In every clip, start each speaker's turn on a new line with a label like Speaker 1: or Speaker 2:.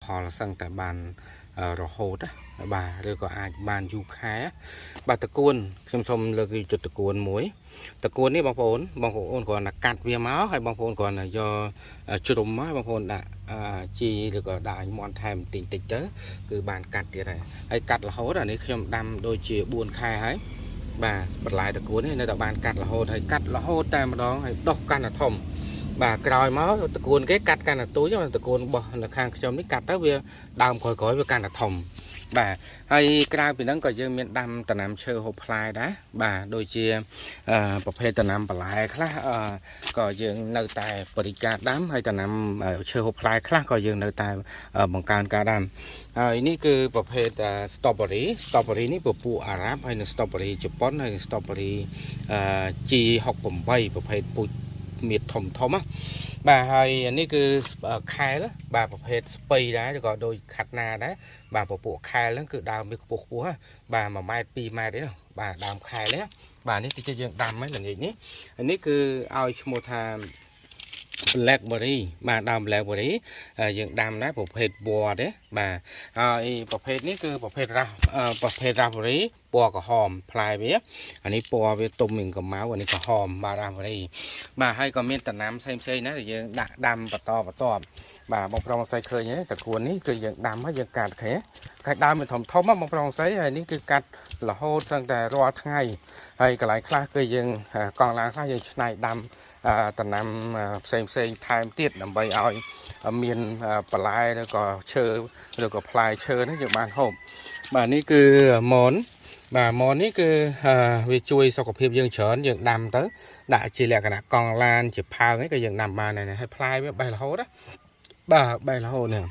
Speaker 1: ផលសឹងតែបានរហូតណាបាទឬក៏អាចបានយូរខែបាទតកួនខ្ញុំសូមលើកយកតកួនមួយតកួននេះបងប្អូនបងប្អូនគ្រាន់តែកាត់វាមកហើយបងប្អូនគ្រាន់តែយកជ្រុំមកបងប្អូនដាក់ជីឬក៏ដាក់ឲ្យមាន់ថែមតិចតិចទៅគឺបានកាត់ទៀតហើយហើយកាត់រហូតអានេះខ្ញុំដាំដូចជា4ខែហើយបាទបន្លែតកួននេះនៅតែបានកាត់រហូតហើយកាត់រហូតតែម្ដងហើយដុះកាន់តែធំបាទក្រោយមកតកួនគេកាត់កាន់តែទូចតកួនរបស់នៅខាងខ្ញុំនេះកាត់ទៅវាដើមក្រោយៗវាកាន់តែធំបាទហើយក្រៅពីហ្នឹងក៏យើងមានដាំដំណាំឈើហូបផ្លែដែរបាទដូចជាប្រភេទដំណាំបន្លែខ្លះក៏យើងនៅតែបរិការដាំហើយដំណាំឈើហូបផ្លែខ្លះក៏យើងនៅតែបង្កើនការដាំហើយនេះគឺប្រភេទ strawberry strawberry នេះពពួកអារ៉ាប់ហើយនិង strawberry ជប៉ុនហើយនិង strawberry G68 ប្រភេទពូជមៀតធំធំណាបាទហើយនេះគឺខែលបាទប្រភេទស្ពៃដែរឬក៏ដូចខាត់ណាដែរបាទពពួកខែលហ្នឹងគឺដើមវាខ្ពស់ខ្ពស់បាទ1ម៉ែត្រ2ម៉ែត្រអីនោះបាទដើមខែលនេះបាទនេះតិចយើងដាំហ្នឹងល្ងាចនេះនេះគឺឲ្យឈ្មោះថា blackberry បាទដើម blackberry យើងដាំដែរប្រភេទពណ៌ទេបាទហើយប្រភេទនេះគឺប្រភេទរ៉ាប្រភេទ raspberry ពណ៌ក្រហមផ្លែវាអានេះពណ៌វាទុំនឹងកម្ៅអានេះក្រហមបាទ raspberry បាទហើយក៏មានដំណាំផ្សេងផ្សេងណាដែលយើងដាក់ដាំបន្តបន្តបាទបងប្រុសស្អីឃើញទេតកួននេះគឺយើងដាំហើយយើងកាត់ឃើញកាច់ដើមវាធំធំបងប្រុសស្អីហើយនេះគឺកាត់រហូតសឹងតែរាល់ថ្ងៃហើយកន្លែងខ្លះគឺយើងកង់ឡានខ្លះយើងឆ្នៃដាំដំណាំផ្សេងផ្សេងថែមទៀតដើម្បីឲ្យមានបន្លែឬក៏ឈើឬក៏ផ្លែឈើនេះយើងបានហូបបាទនេះគឺមនបាទមននេះគឺវាជួយសុខភាពយើងច្រើនយើងដាំទៅដាក់ជាលក្ខណៈកង់ឡានជាផើងអីក៏យើងដាំបានដែរហើយផ្លែវាបេះរហូតណាបាទបេះរហូតនេះ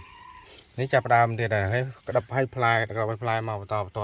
Speaker 1: នេះចាប់ដើមទៀតហើយក្តាប់ឲ្យផ្លែក្តាប់ឲ្យផ្លែមកបន្តបន្ត